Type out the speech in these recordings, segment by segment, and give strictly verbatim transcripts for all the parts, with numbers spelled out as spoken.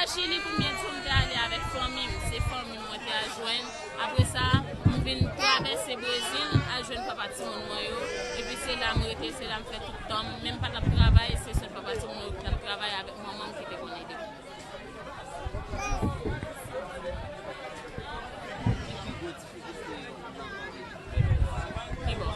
Chili, pou m byen di w, m te ale avèk fanmi m. Se fanmi m mwen te al jwenn. Apre sa, m vin travèse Brezil, al jwenn papa timoun mwen yo. Epi se la m rete, se la m fè tout tan m. Men m pa t ap travay, se sèl papa timoun yo ki t ap travay avèk manman m ki te konn ede m. Ki bò?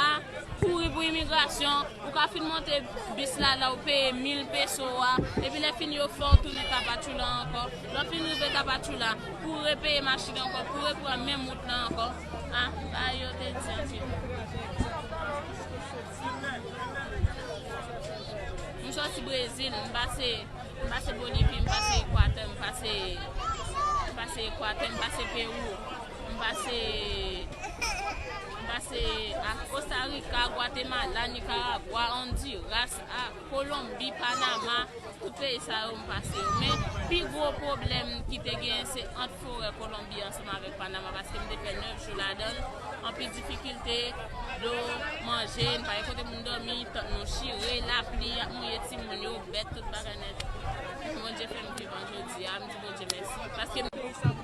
A, kouri pou imigrasyon, ou ka fin monte bis la, la ou peye mil peso a, epi lè fini yo fè w tounen Tapachula ankò. Lè w fin rive Tapachula, pou repeye machin ankò, pou repran menm wout la ankò. A, bagay yo te di anpil. M sòti Brezil, m pase M pase Bolivi, m pase Ekwatè, m pase, m pase Ekwatè, m pase Pewou, m pase, m pase a Kosta Rika, Gwatemala, Nikaragwa, Ondiras, a Kolonbi, Panama, tout peyi sa yo m pase yo. Men pi gwo pwoblèm ki te genyen se ant forè Kolonbi ansanm avèk Panama, paske m te fè nèf jou ladan l. Anpil difikilte, dlo, manje, n pa gen kote pou n dòmi, tant nou chire, lapli ap mouye timoun yo, bèt, tout bagay nèt. Bondye fè m vivan jodi a, m di Bondye mèsi. Paske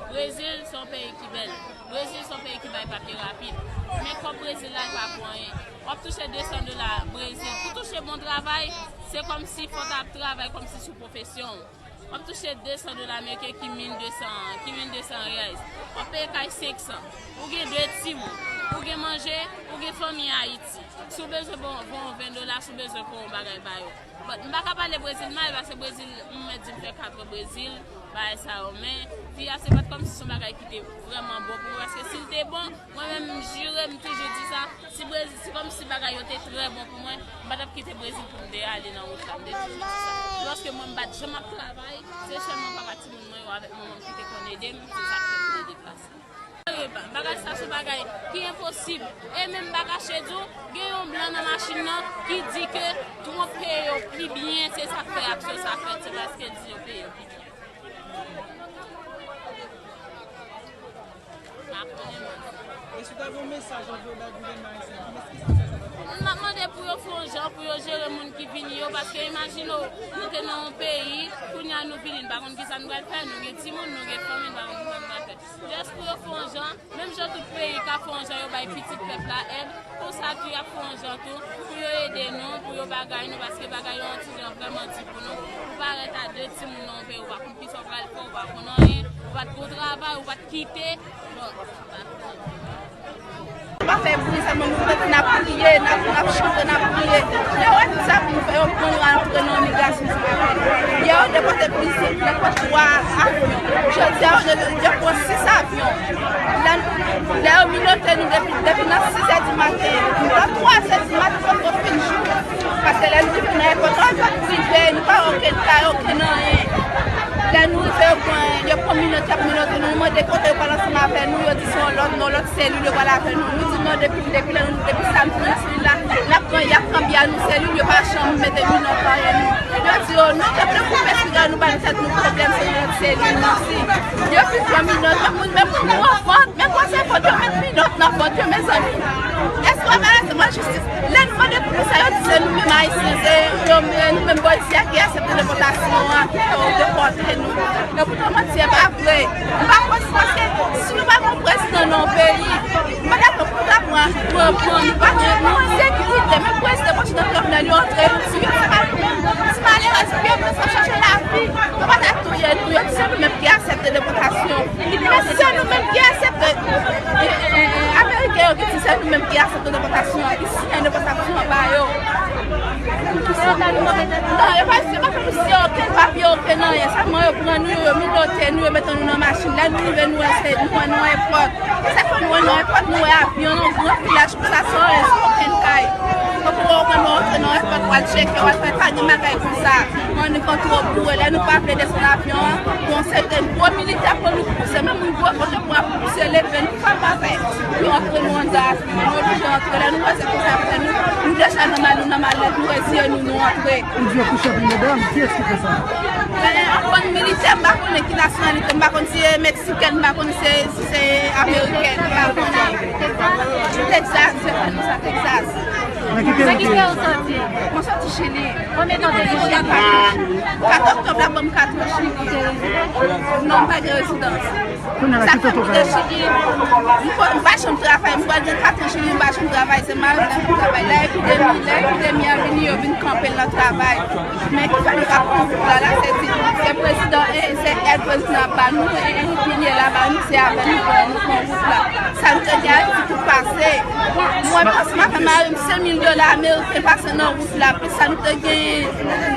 Brezil se yon peyi ki bèl. Brezil se yon peyi ki bay papye rapid. Men kòb Brezil la, l pa pou anyen. W ap touche de san dola Brezil. Pou touche bon travay, se kòmsi fò w ta ap travay kòmsi sou pwofesyon w. W ap touche de san dola ameriken ki mil de san, ki mil de san reais. W ap peye kay senk san. Ou gen de timoun. Ou gen manje, ou gen fanmi Ayiti. Si w bezwen bon, bon ven dola, si w bezwen pou yon bagay ba yo. But, m pa ka pale Brezil mal, paske Brezil, m mèt di m fè kat an Brezil, bagay sa yo. Men, fi a, se pa t kòmsi se yon bagay ki te vrèman bon pou mwen, paske si l te bon, mwen menm, m jire, m toujou di sa, si Brezil, se kòmsi bagay yo te trè bon pou mwen, m pa t ap kite Brezil pou m te ale nan wout la, m te toujou di sa. Lòske mwen, m pa t janm ap travay, se sèlman papa timoun mwen yo avèk manman m ki te konn ede m, se sa k fè m te deplase. Bagay sa se bagay ki enposib. E menm m pa kache di w, gen yon blan nan machin nan ki di ke Trump peye yo pi byen, se sa k fè aksyon sa fèt, se paske l di yo peye yo pi byen. M pa konnen mwen. E si w ta gen yon mesaj antre w bay gouvènman ayisyen, ki mesaj sa ta fè? M ap mande pou yo fè yon jan pou yo jere moun ki vini yo, paske imajine w, nou te nan yon peyi, kounye a nou vini, n pa konn kisa n pral fè, nou gen timoun, nou gen fanmi, n pa konn kisa n pral fè. Jis pou yo fè yon jan, menm jan tout peyi ka fè yon jan, yo bay pitit pèp la èd, konsa tou y ap fè yon jan tou, pou yo ede nou, pou yo bagay nou, paske bagay yo yon ti jan vrèman di pou nou. Ou parèt a de timoun nan yon peyi, ou pa konn kisa w pral fè, ou pa konn anyen, ou pa t gon travay, ou pa t kite. Bon, sa pa fè bri sèlman, nou tande n ap kriye, n ap, n ap chante, n ap kriye. Lè w wè tout sa pou nou fè, yo pran nou antre nan imigrasyon, se pa fè. Yè, yo depòte plizyè, nenpòt twa avyon. Jodi a, yo, yo pran sis avyon. Lè, lè yo minote nou depi, depi nan sis è di maten, nan twa è di maten, poko fin jou. Paske lè nou rive nan èpòt, èpòt prive, nou pa okenn kay, okenn anyen. Lè nou rive, yo pran, yo pran minòt, y ap minote nou, nou mande kote yo pral ansanm avè nou, yo di se yon lòt, nan lòt selil yo pral avè nou. Nou di non, depi, depi lè nou, depi sa nou pran selil la, n ap pran, y ap kanbye a nou selil, yo pa janm mete minòt anyen nou. Yo di yo, nou te vle koupe siga nou, ba tèt nou pwoblèm, se nan lòt selil nou si. Yo vin pran minòt, menm moun, menm moun nou an vant, menm pase vant, yo met minòt nan vant yo, mezanmi. Èske w pa mèt jistis? Lè nou mande pou nou sa, yo di se nou menm Ayisyen, se yo, nou menm bò isi a ki aksepte depòtasyon an, ki fè yo depòte nou. Epoutan manti a pa vre. M pa kwè se paske si nou pa gen yon prezidan nan yon peyi, m pa dakò pou nou ta pran, pran, pran, nou pa gen, nou an sekirite, menm prezidan Washington Jovenel, yo antre nou sou yo, se pa nou menm. Ti malerèz, pye nou sa chache lavi, yo pa ta touye nou, yo di se nou menm ki aksepte depòtasyon. Men se nou menm ki aksepte, e, e, e, e, Ameriken yo ki di se nou menm ki aksepte depòtasyon an, ki siyen depòtasyon an ba yo. Non, yo pa, yo pa fè nou siyen okenn papye, okenn anyen. Sèlman yo pran nou, yo minote nou, yo mete nou nan machin. Lè nou rive, nou wè se, nou wè nan èpòt. Sa fè nou wè nan èpòt, nou wè avyon, yon gran filaj konsa, san okenn kay. Tankou yo pran nou antre nan èpòt, w al tcheke, w al fè pa gen bagay konsa. Annik an twò boure, lè nou pa vle desann avyon an, yon seri de gwo militè pran nou pouse, menm yon gwo kote pou ap pouse leve nou pa pa fè. Yo antre nou anndan avyon, nou oblije antre, lè nou wè se konsa fè nou, nou deja nan mal, nou nan malèz, nou reziye nou, nou antre. Ou di yo kouche anpil medam, kiyès ki fè sa? Men, yon bann militè, m pa konnen ki nasyonalite, m pa konn si se meksikèn, m pa konn si se, si se amerikèn, m pa konnen. Texas, yo fè nou sa, Texas. Nan ki peyi w te ye? Mwen soti Chili. Konbyen tan w te gen Chili? Kat oktòb la ban m kat an Chili. Non, m pa gen rezidans. Kounye a la, sa ki fè m kite Chili. M pa, m pa janm travay. M pral gen kat an Chili, m pa janm travay. Se mari m ki travay la. Epidemi, lè epidemi a vini, yo vin kanpe l nan travay. Men ki fè nou pa pran wout la, la, se ti, se prezidan, e, se èd prezidan ap ba nou, e, e, milye la ba nou, se avè nou pran, nou pran wout la. Sa nou te gen Ayiti tout pase. Mwen, panse m ap fè mari m senk mil dola ameriken pase nan wout la, plis sa nou te gen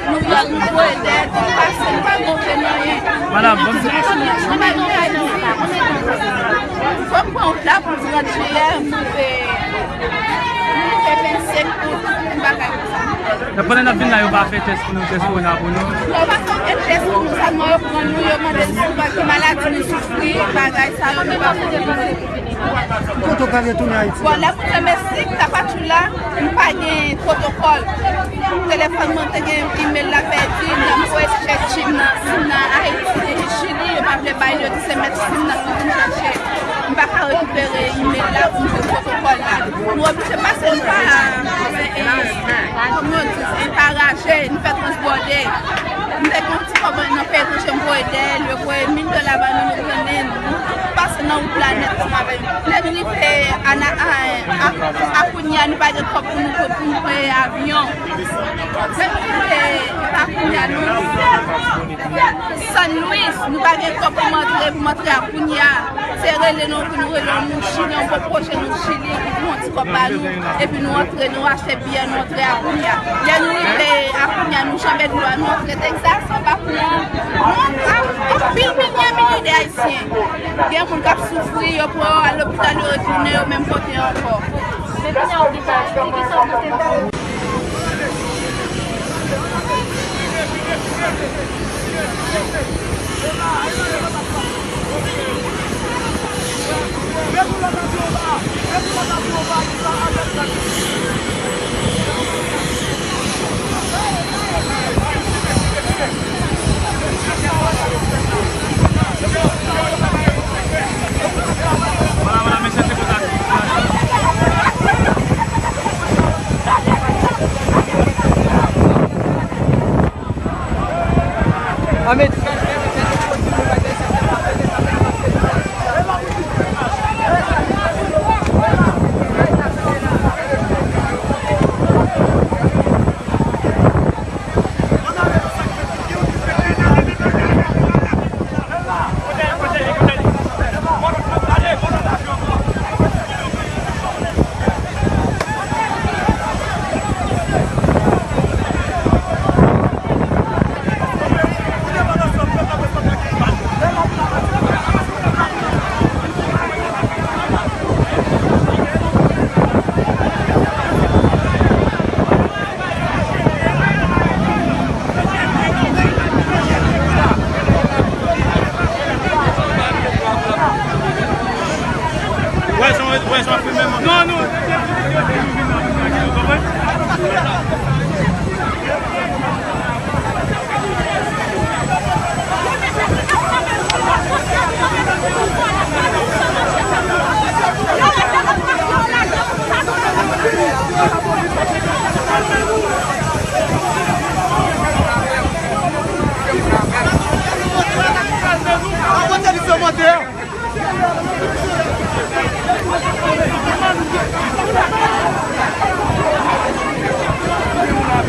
Nouyòk, nou voye dèyè, tout pase, nou pa monte nan anyen. Madanm, bon, nou pa gen Ayiti. Fò m pran wout la pou trant jiyè, m rive, m rive vennsenk out, m pa ka Pandan n ap vin la, yo pa fè tès pou nou, tès kowona pou nou? Yo pa fè okenn tès pou nou, sèlman yo pran nou, yo mande n si nou pa gen maladi nou soufri, bagay sa yo, nou pa fè. Kote w prale tounen Ayiti? Bon, lè m rive Meksik, Tapachula, m pa gen pwotokòl. Telefòn mwen te gen imèl la pèdi, lè m voye chèche sim nan, sim nan Ayiti, Chili, yo pa vle bay, yo di se mèt sim nan ki vin chèche. M pa ka rekipere imèl la pou m jwenn pwotokòl la. Nou oblije pase, nou pa, e, e, kòman yo di, e, pa raje, nou fè transbòde. M te gen yon ti kòb nan peyi etranje, m voye dèyè l, yo voye mil dola ba nou, nou trennen, nou pase nan wout la nèt ansanm avè l. Lè nou rive a, a, a, a Akonya, nou pa gen kòb pou nou, pou nou peye avyon. Lè nou rive Akonya, nou San Luis, nou pa gen kòb pou m antre, pou m antre Akonya. Se rele nou, pou nou rele yon moun Chili, yon pwoche nou Chili, ki pran yon ti kòb ba nou, epi nou antre, nou achte biyè, nou antre Akonya. Lè nou rive Akonya, nou janbe dlo a, nou antre Texas, anba pon an, nou antre anpil milye milye de Ayisyen. Gen moun k ap soufri, yo pran yo al lopital, yo retounen, yo menm pote ankò. Men kounye a w gen sa, se kisa w panse?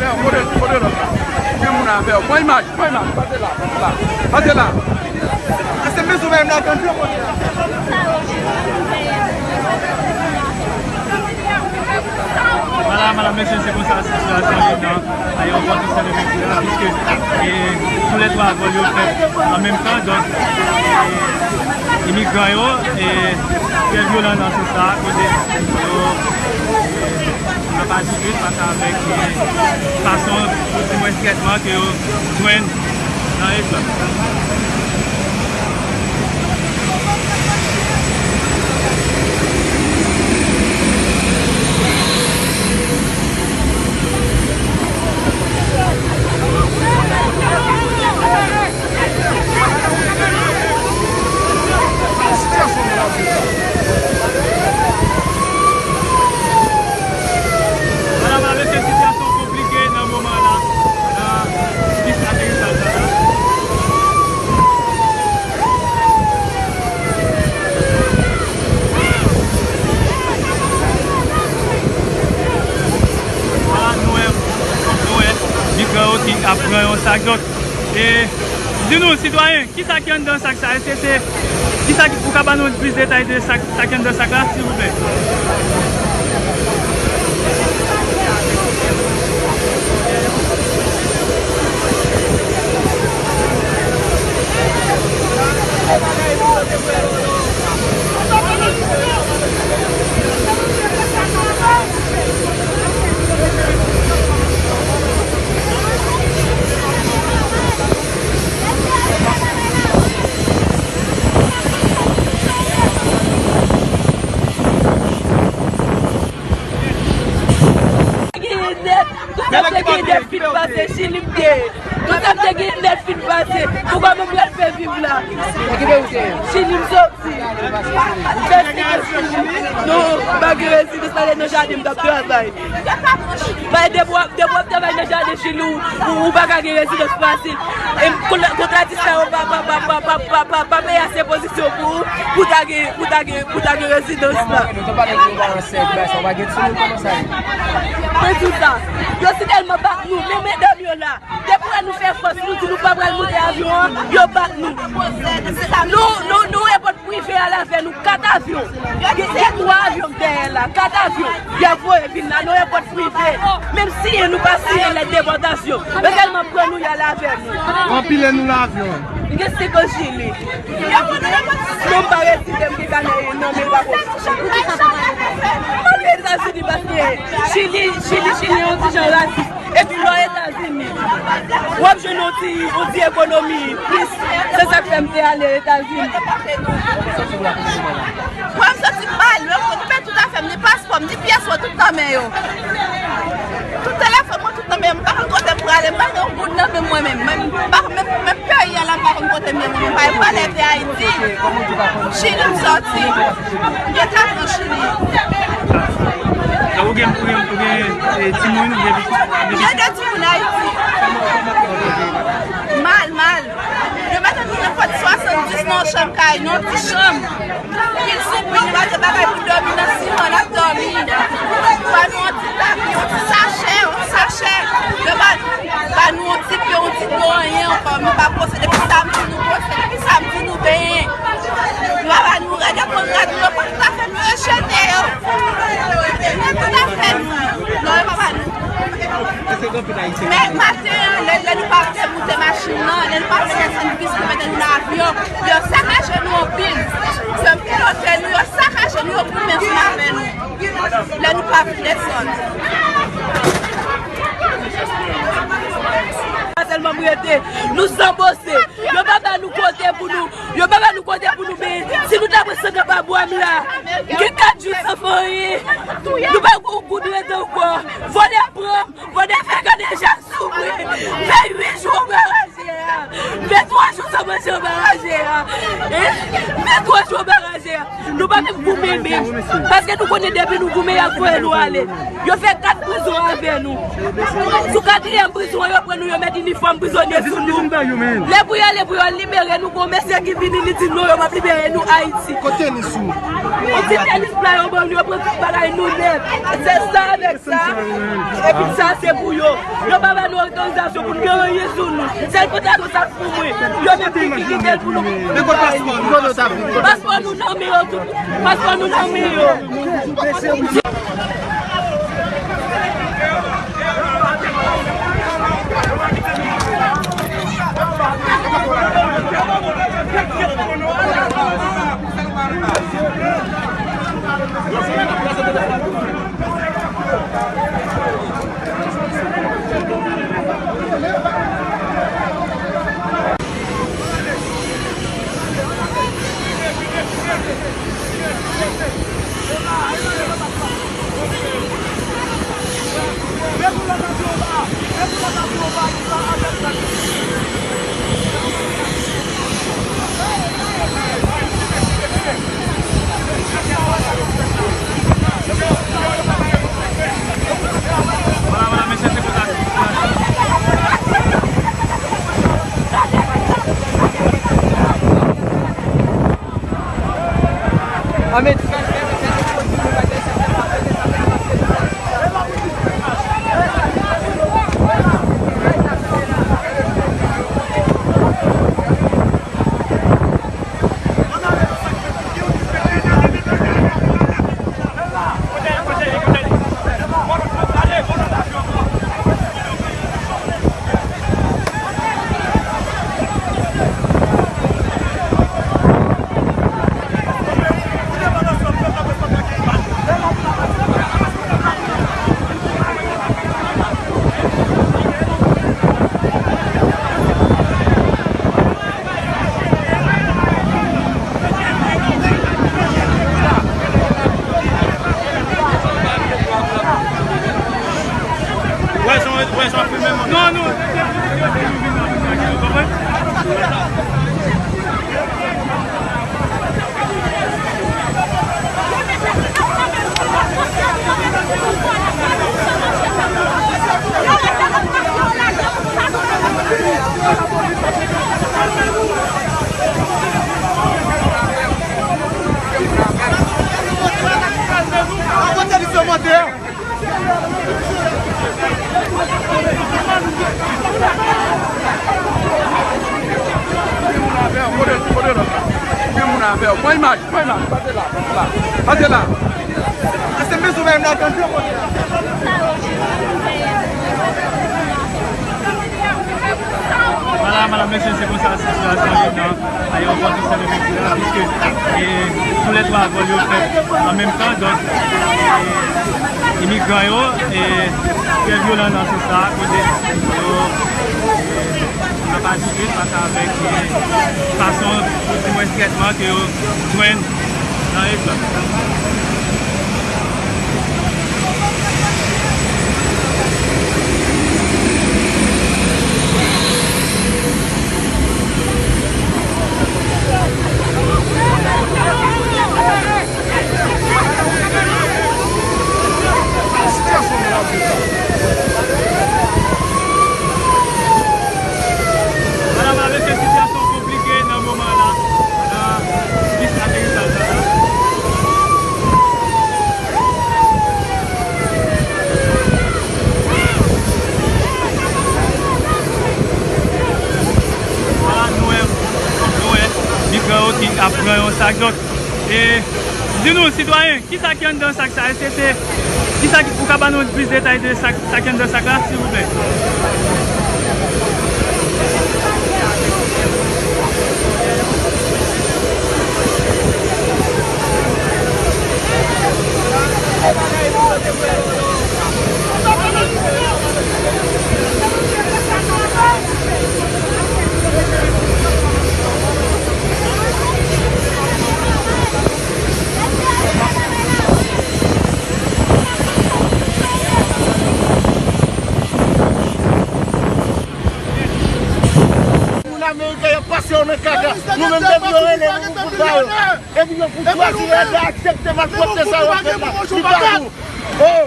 Gen moun avè w, gen moun avè w. Pran imaj, pran imaj. Pase la, pase la. Pase la. Ase men sou menm la, tann yo kote a. Vwala, medam, mesye, se konsa sitiyasyon ye nan ayewopò Toussaint Louverture la, piske, e, tou lè twa vòl yo fèt an menm tan, donk, e, imigran yo, e, trè vyolan nan sans sa, kote yo, e, ap aji plis pase avèk, e, fason, pou di mwens trètman ke yo jwenn nan rejyon. Ap pran yon sak. Donk, e, di nou, sitwayen, kisa ki anndan sak sa? Èske se, kisa ki, ou ka ban nou plis detay de sak, sa ki anndan sak la, silvouplè? Genyen nèt, konsa m te genyen nèt fin pase, Chili m te ye. Konsa m te genyen nèt fin pase, poukwa mwen pral fè viv la? Chili m soti. Mèsi, mèsi. Non, pa gen rezidans, ale nan jaden, m t ap travay. Bay depi w ap, depi w ap travay nan jaden, Chili, ou, ou, ou pa ka gen rezidans fasil. E kontra-, kontratista yo pa, pa, pa peye ase pozisyon pou, pou ta gen, pou ta gen, pou ta gen rezidans la. Mwen, nou te pale de yon baran sèk, bay sa, w pa gen timoun, kòman sa ye? Mwen di w sa, yo si tèlman bat nou, men medam yo la, depi lè nou fè fòs, nou di nou pa pral moute avyon an, yo bat nou. Nou, nou, nou, e Prive al avè nou kat avyon. Gen, gen twa avyon k dèyè la, kat avyon. Y ap voye vin la, nan ayewopò prive. Menm siyen nou pa siyen lèt depòtasyon. Yo sèlman pran nou, y al avè nou. Anpile nou nan avyon an. Gen senkant Chili. Non, m pa rezide, m gen kanè nan men pa konn. Antre Etazini paske Chili, Chili, Chili, yon ti jan rasis. Epi lè w Etazini, w ap jwenn yon ti, yon ti ekonomi plis. Se sa k fè m te ale Etazini. Mwen, m santi m malere, m pèdi tout afè m, ni paspò m, ni pyès mwen, tout nan men yo. Tout telefòn mwen, tout nan men yo. M pa konn kote m prale, m pa gen yon goud nan men mwen menm. Menm, m pa, menm, menm peyi a la, m pa konn kote m ye mwen menm. Pa, m pa leve Ayiti. Chili m sòti. M gen kat an Chili. Ou gen, ou gen, ou gen, eh, timoun, ou gen pitit? M gen de timoun Ayiti. Mal, mal. Yo mete nou nan fòt swasanndis nan yon chanm kay, nan yon ti chanm. Pil soupli, nou pa gen bagay pou dòmi nan siman, n ap dòmi. Ba nou yon ti tapi, yon ti sachè, yon ti sachè. Yo ba, ba nou yon ti pye, yon ti dlo, anyen ankò. Nou pa brose depi samdi, nou brose depi samdi, nou benyen. Yo pa ba nou rad, yo pran rad nou, yo pran tout afè nou, yo jete yo. Men tout afè nou, non, yo pa ba nou. Men maten an, lè, lè nou pa te moute machin nan, lè nou pa te fè sèvis pou mete nou nan avyon, yo sakaje nou anpil. Yo pilote nou, yo sakaje nou, yo goumen ansanm avè nou. Lè nou pa vin desann. Pa sèlman m rete, nou san bose. Yo pa ba nou kote pou nou, yo pa ba nou kote pou nou benyen. Si nou ta pran san nan pa bwa m la, gen kat jou san fè anyen. Nou pa gon goud rete ankò. Vòlè pran m, vòlè fè gade jan sou mwen. Fè uit jou anba raje a. Fè twa jou san manje anba raje a. Hein? Fè twa jou anba raje a. Nou pa menm goumen menm. Paske nou konnen depi nou goumen, y ap voye nou ale. Yo fè kat prizon avè nou. Sou katriyèm prizon an, yo pran nou, yo met inifòm prizonye sou nou. Lè pou y ale, pou yo libere nou, gon mesye ki vini, li di non, yo p ap libere nou Ayiti. Kote tenis ou? Yon ti tenis pla yo ban nou, yo pran tout bagay nou nèt. Se sa avèk sa. Epi sa, se pou yo. Yo pa ba nou otorizasyon pou n gen anyen sou nou. Sèl pantalon sa pou mwen. Yo menm ki, ki kite l pou nou. Men kot paspò nou? Paspò nou nan men yo tout. Paspò nou nan men yo. Pran imaj, pran imaj, pase la, pase la, pase la. Ase men sou menm la, tande. Vwala, medam, mesye, se konsa sitiyasyon ye nan ayewopò Toussaint Louverture la, piske, e, tou lè twa vòl yo fèt an menm tan, donk, e, imigran yo, e, trè vyolan nan sans sa, kote yo, e, ap aji fas avèk, e, fason, oudimwens trètman ke yo jwenn nan rejon. Sitiyasyon la, mesye, sitiyasyon konplike nan moman la, nan pis aterisaj la. Vwala, nou wè, nou wè migran yo ki ap pran yon sak. Donk, e, di nou, sitwayen, kisa ki anndan sak sa? Èske se, kisa ki, ou ka ban nou plis detay de sak, sa ki anndan sak la, silvouplè? Moun ameriken yo pase yo nan kaka. Nou menm depi yo rele nou pou, pou ba yo. Epi yo pou chwazi rete aksepte malpwòpte sa yo fè la. Li pa bon. Oh!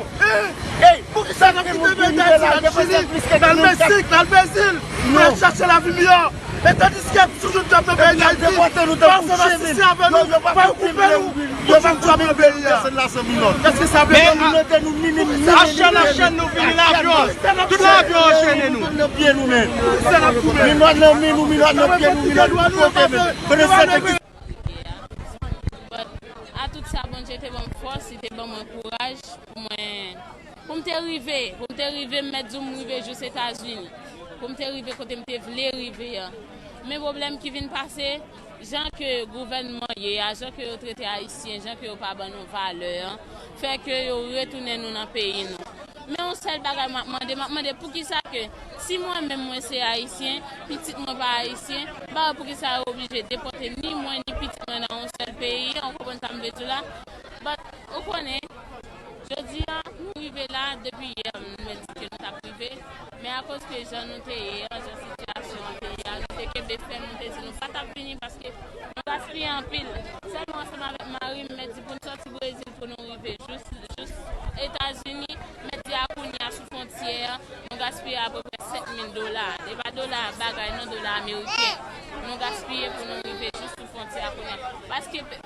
Ey! Poukisa n ap kite peyi Dayiti, n al Chili, n al Meksik, n al Brezil, n al chache lavi miyò? E tandiske toujou n t ap nan peyi Dayiti, fò w fè masisi avè nou, fò yo koupe nou pou toujou t ap nan peyi a. Èske sa vle di nou mete nou minim, minim, minim? Tout avyon yo jennen nou. Minòt nan men nou, minòt nan pye nou, minòt tout kote menm. Konnen sèten ki But, a tout sa, Bondye te ban m fòs, li te ban mwen kouraj pou mwen, pou m te rive, pou m te rive, m mèt di w m rive jis Etazini, pou m te rive kote m te vle rive an. Men pwoblèm ki vin pase, jan ke gouvènman ye a, jan ke yo trete Ayisyen, jan ke yo pa ban nou valè an, fè ke yo retounen nou nan peyi nou. Men yon sèl bagay m ap mande, m ap mande poukisa ke si mwen menm mwen se Ayisyen, pitit mwen pa Ayisyen, m pa wè poukisa yo oblije depòte ni mwen ni pitit mwen nan yon sèl peyi an, ou konprann sa m vle di w la? But, ou konnen, jodi a, nou rive la, depi yè, nou mèt di ke nou t ap rive, men akoz ke jan nou te ye an, jan sitiyasyon an te ye a, nou te kenbe fèm, nou te di nou pa t ap vini paske nou gaspiye anpil. Sèlman ansanm avèk mari m, m mèt di pou n sòti Brezil pou nou rive jis, jis Etazini, mèt di a kounye a sou fwontyè a, nou gaspiye apeprè senk mil dola. E pa dola bagay non, dola ameriken. Nou gaspiye pou nou rive jis sou fwontyè a kounye a. Paske pe-,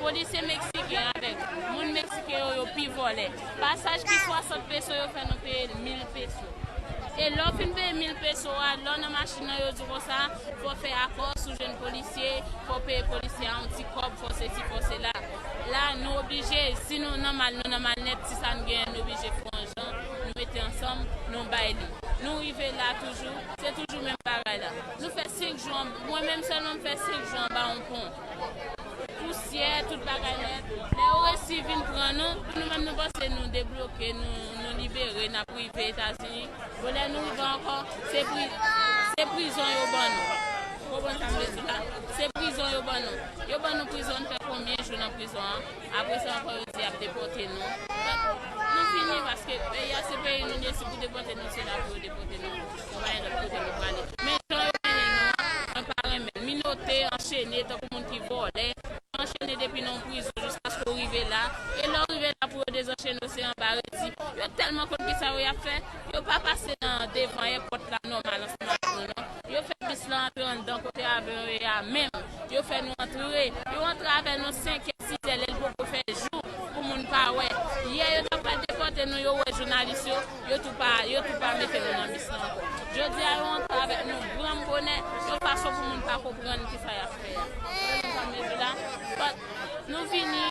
polisye meksiken avèk moun meksiken yo, yo pi vòlè. Pasaj ki swasant peso, yo fè nou peye mil peso. E lè w fin peye mil peso a, lè w nan machin nan, yo di w konsa, fò w fè akò, si w jwenn polisye, fò w peye polisye a yon ti kòb, fò sesi, fò sela. La, nou oblije, si nou nan mal, nou nan mal nèt, si sa n genyen, nou oblije fè yon jan, nou mete ansanm, nou bay li. Nou rive la toujou, se toujou menm bagay la. Nou fè senk jou an, mwen menm sèlman m fè senk jou anba yon pon. Pousyè, tout bagay nèt. Lè yo resi vin pran nou, pou nou menm nou panse nou debloke, nou, nou libere, n ap rive Etazini. Bon, lè nou rive ankò, se pri-, se prizon yo ban nou. Ou konprann sa m vle di la? Se prizon yo ban nou. Yo ban nou prizon, n fè konbyen jou nan prizon an? Apre sa ankò, yo di y ap depòte nou. Donk, nou fini paske peyi a se peyi nou, men si pou depòte nou, se la pou yo depòte nou. Nou pa gen lòt kote nou prale. Men jan yo mennen nou an, mwen pa renmen. Minote, anchene, tankou moun ki vòlè. Anchene depi nan yon prizon jiskaske w rive la. E lè w rive la pou yo dezanchene w, se anba redi. Yo tèlman konn kisa yo y ap fè, yo pa pase nan devan èpòt la nòmal ansanm avèk nou, non. Polis la antre anndan kote avyon yo ye a menm. Yo fè nou antre. Yo antre avè nou senk è, sis è, lè l poko fè jou pou moun pa wè. Yè yo t ap pral depòte nou, yo wè jounalis yo, yo tou pa, yo tou pa mete nou nan bis la ankò. Jodi a, yo antre avèk nou gran bonè, yon fason pou moun pa konprann kisa y ap fè a. Ou konprann sa m vle di la? But nou vini,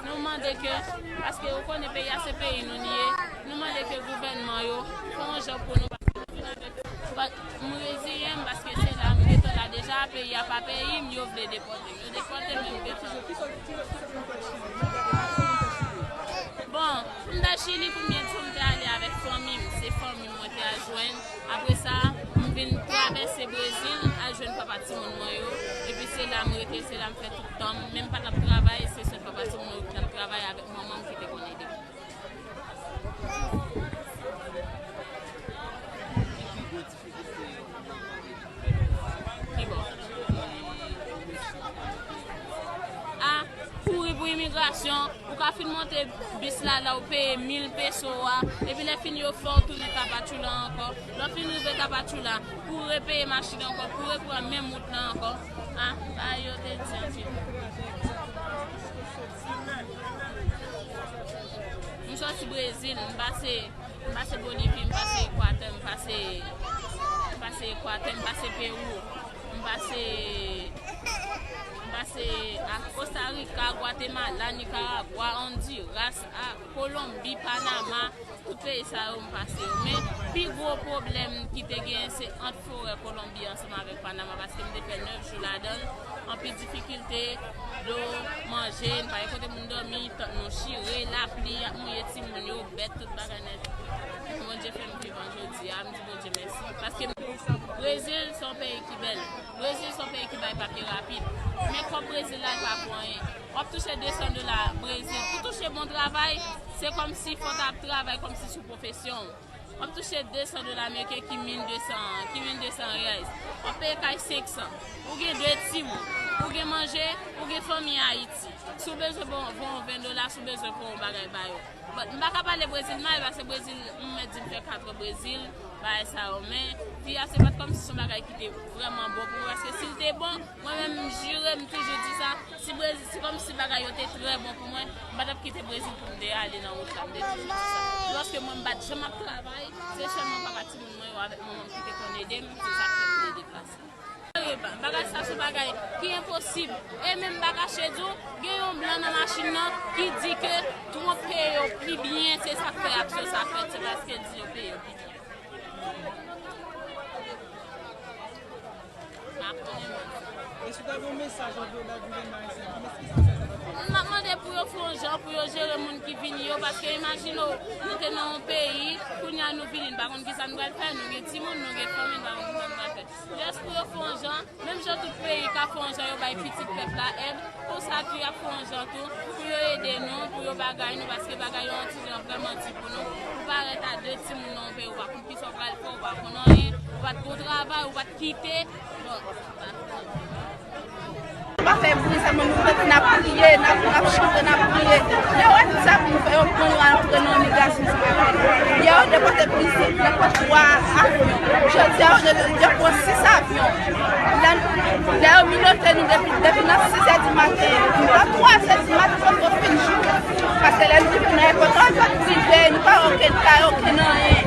nou mande ke, paske ou konnen peyi a se peyi nou li ye, nou mande ke gouvènman yo fè yon jan pou nou, paske nou vin avèk, but m reziyen m paske se la m gentan la deja, peyi a pa peyi m, yo vle depòte m. Yo depòte m, men m gentan. Bon, pou m t al Chili, premye jou m te ale avèk fanmi m, se fanmi m mwen te al jwenn. Apre sa, m vin travèse Brezil, al jwenn papa timoun mwen yo. Epi se la m rete, se la m fè tout tan m. Men m pa t ap travay, se sèl papa timoun mwen yo ki t ap travay avèk manman m ki te konn ede m. Ki bò? A, kouri pou imigrasyon, ou ka fin monte bis la, la ou peye mil peso a, epi lè fini yo fè w tounen Tapachula ankò. Lè w fin rive Tapachula, pou w repeye machin ankò, pou w repran menm wout la ankò. A, sa yo te di anpil. M sòti Brezil, m pase M pase Bolivi, m pase Ekwatè, m pase, m pase Ekwatè, m pase Pewou, m pase, m pase a Kosta Rika, Gwatemala, Nikaragwa, Ondiras, a Kolonbi, Panama, tout peyi sa yo m pase yo. Men pi gwo pwoblèm ki te genyen se ant forè Kolonbi ansanm avèk Panama, paske m te fè nèf jou ladan l. Anpil difikilte, dlo, manje, n pa gen kote pou n dòmi, tant nou chire, lapli ap mouye timoun yo, bèt, tout bagay nèt. Bondye fè m vivan jodi a, m di Bondye mèsi. Paske m, Brezil se yon peyi ki bèl. Brezil se yon peyi ki bay papye rapid. Men kòb Brezil la, li pa pou anyen. W ap touche de san dola Brezil. Pou touche bon travay, se kòmsi fò w ta ap travay kòmsi sou pwofesyon w. W ap touche de san dola ameriken ki mil de san, ki mil de san reais. W ap peye kay senk san. Ou gen de timoun. Ou gen manje, ou gen fanmi Ayiti. Si w bezwen bon, bon ven dola, si w bezwen pran yon bagay ba yo. But, m pa ka pale Brezil mal, paske Brezil, m mèt di m fè kat an Brezil, bagay sa yo. Men, vi a se pa t kòmsi se yon bagay ki te vrèman bon pou mwen, paske si l te bon, mwen menm, m jire, m toujou di sa, si Brezil, si kòmsi bagay yo te trè bon pou mwen, m pa t ap kite Brezil pou m te ale nan wout la, m te toujou di sa. Lòske mwen, m pa t janm ap travay, se sèlman papa timoun mwen yo avèk manman m ki te konn ede m, se sa k fè m te deplase. Bagay sa se bagay ki enposib. E menm m pa kache di w, gen yon blan nan machin nan ki di ke twonpe yo pi byen, se sa k fè aksyon sa fèt, se paske l di yo peye yo pi byen. M pa konnen mwen. E si w ta gen yon mesaj anvi w bay gouvènman ayisyen, ki mesaj sa ta? M ap mande pou yo fè yon jan pou yo jere moun ki vini yo, paske imajine w, nou te nan yon peyi, kounye a nou vini, n pa konn kisa n pral fè, nou gen timoun, nou gen fanmi, n pa konn kisa n pral fè. Jis pou yo fè yon jan, menm jan tout peyi ka fè yon jan, yo bay pitit pèp la èd, konsa tou y ap fè yon jan tou, pou yo ede nou, pou yo bagay nou, paske bagay yo yon ti jan vrèman di pou nou. Ou parèt a de timoun nan yon peyi, ou pa konn kisa w pral fè, ou pa konn anyen, ou pa t gon travay, ou pa t kite. Bon, sa pa fè bri sèlman, nou fèt n ap kriye, n ap, n ap chante, n ap kriye. Lè yo di sa pou nou fè, yo pran nou al antre nan imigrasyon, se pa vre. Yè yo depòte plizyè, depòte twa avyon. Jodi a, yo, yo pran sis avyon. Lè, lè yo minote nou depi, depi nan sis è di maten, nan twa è di maten, poko fin jou. Paske lè nou rive nan èpòt, nou pa rive, nou pa wè okenn kay, okenn anyen.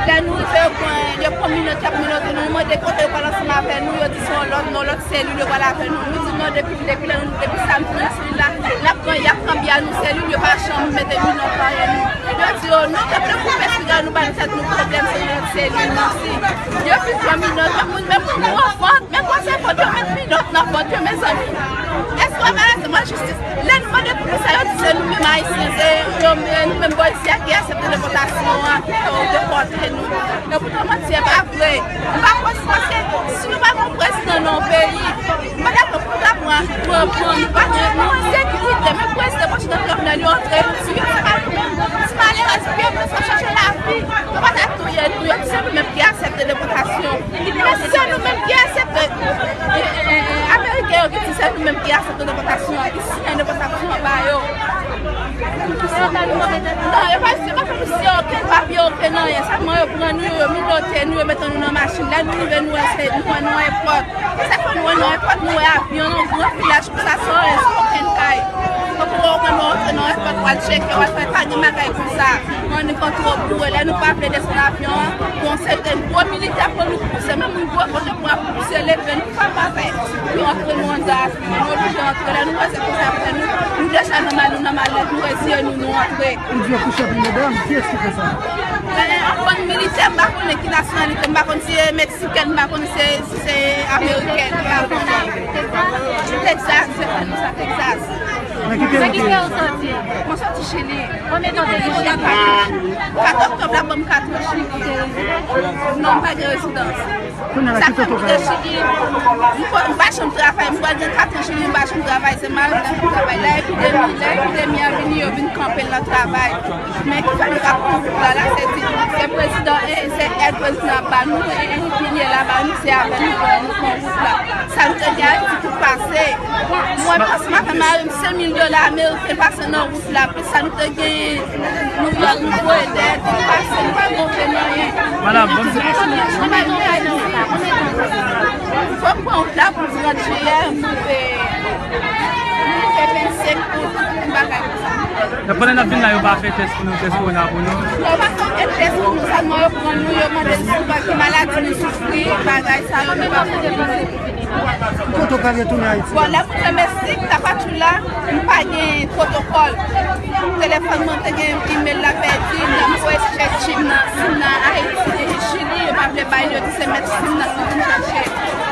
Lè nou rive, yo pran, yo pran minòt, y ap minòte nou, nou mande kote yo pral ansanm avè nou, yo di se yon lòt, nan lòt selil yo pral avè nou. Nou di non, depi, depi lè nou, depi samdi nou sou la, n ap pran, y ap pran biyè nou selil, yo pa janm mete minòt anyen nou. Yo di yo non, yo vle koupe siga nou, ba tèt nou pwoblèm, se lòt selil nou si. Yo vin pran minòt, yo moun, men moun nou an vant, men kwa se vant, yo met minòt nan vant yo, mezanmi. Èske w pa mèt jwenn jistis? Lè nou mande pou nou sa, yo di se nou menm Ayisyen, se yo, nou menm bò isi a ki aksepte depòtasyon an, ki fè yo depòte nou. Epoutan manti a pa vre. M pa kwè se paske si nou pa gen yon prezidan nan yon peyi, m pa dakò pou nou ta pran, pran, pran, nou pa gen, nou an sekirite, men prezidan Washington Jovenel yo antre, si yo se pa nou menm, ti malerèz, pye nou sa chache lavi, yo pa ta touye nou, yo di se nou menm ki aksepte depòtasyon. Men se nou menm ki aksepte, e, e, e, Ameriken yo ki di se nou menm ki aksepte depòtasyon, ki siyen depòtasyon an ba yo. Non, yo pa, yo pa fè nou siyen okenn papye, okenn Nan yè, sèlman yo pran nou, yo minote nou, yo mete nou nan machin. Lè nou rive, nou wè se, nou wè nan èpòt. Sa fè nou wè nan èpòt, nou wè avyon nan gran filaj konsa, san anyen, san okenn kay. Tankou wè w menm, w antre nan èpòt, w al tcheke, w al fè, pa gen bagay konsa. Annik an twò boure. Lè nou pa vle desann avyon an, gon seri de gwo militè pou nou pouse, menm yon gwo kote pou ap pouse, leve nou pa pa fè. Yo antre nou anndan avyon, nou oblije antre. Lè nou wè se konsa, nou, nou deja nan mal, nou nan malèz, nou reziye nou, nou antre. Ou di yo kouche ak yon medam, kiyès ki fè sa? Men, yon bann militè, m pa konnen ki nasyonalite, m pa konn si e meksikèn, m pa konnen si, si se amerikèn, m pa konnen. Texas, se fè nou sa, Texas. Nan ki peyi ou te ye? Mwen soti Chili. Konbyen tan w te gen Chili? Kat oktòb la ban m kat an Chili. Non, m pa gen rezidans. Kounye a la, ki kote w pral? M pa janm travay, m pral gen kat an Chili, m pa janm travay, se mari m k ap travay. Lè epidemi, lè epidemi a vini, yo vin kanpe l nan travay. Men ki fè nou pa pran wout la, la, se di, se prezidan, e, se èd prezidan ap ba nou, e, e, piliye la ba nou, se avè nou pran, nou pran wout la. Sa nou te gen Ayiti tout pase. Mwen, panse m ap fè mari m senk mil dola ameriken pase nan wout la, plis sa nou te gen Nouyòk, nou voye dèyè, tout pase, nou pa monte nan anyen. Madanm, bon, fò m pran wout la pou trant jiyè, m rive, m rive vennsenk out, yon bagay konsa. Pandan n ap vin la, yo pa fè tès pou nou, tès kowona pou nou? Yo pa fè okenn tès pou nou, sèlman yo pran nou, yo mande n si nou pa gen maladi nou soufri, bagay sa yo, men pa fè okenn tès. Kote w pral retounen Ayiti? Bon, lè m retounen Meksik, Tapachula, m pa gen pwotokòl. Telefòn mwen te gen, imèl la pèdi, m voye chèche sim nan, sim nan Ayiti, Chili, yo pa vle bay, yo di se mèt sim nan ki vin chèche.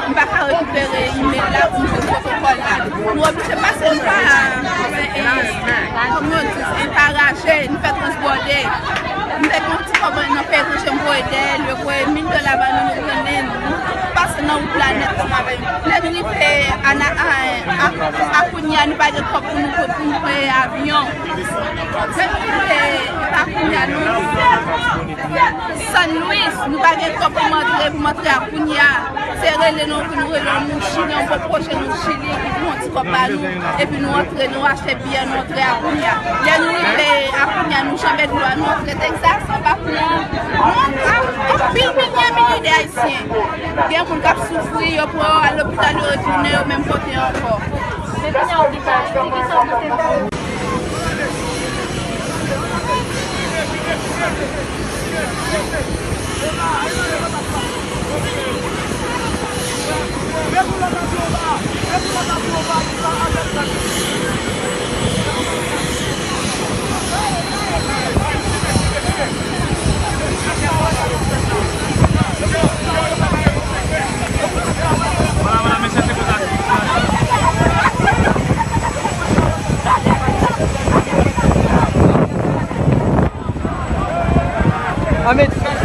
M pa ka rekipere imèl la pou m jwenn pwotokòl la. Nou oblije pase, nou pa, e, e, kòman yo di, e, pa raje, nou fè transbòde. M te gen yon ti kòb nan peyi etranje, m voye dèyè l, yo voye mil dola ba nou, nou pran, nou pase nan wout la nèt ansanm avè yo. Lè nou rive a, a, a, a Akonya, nou pa gen kòb pou nou, pou nou peye avyon. Lè nou rive Akonya, nou San Luis, nou pa gen kòb pou m antre, pou m antre Akonya. Se rele nou, pou nou rele yon moun Chili, yon pwòp pwoche nou Chili, ki pran yon ti kòb ba nou, epi nou antre, nou achte biyè, nou antre Akonya. Lè nou rive Akonya, nou janbe dlo a, nou antre Texas, anba pon an, nou antre anpil milye, milye de Ayisyen. Gen moun k ap soufri, yo pran yo al lopital, yo retounen yo menm kote ankò. Anmèt.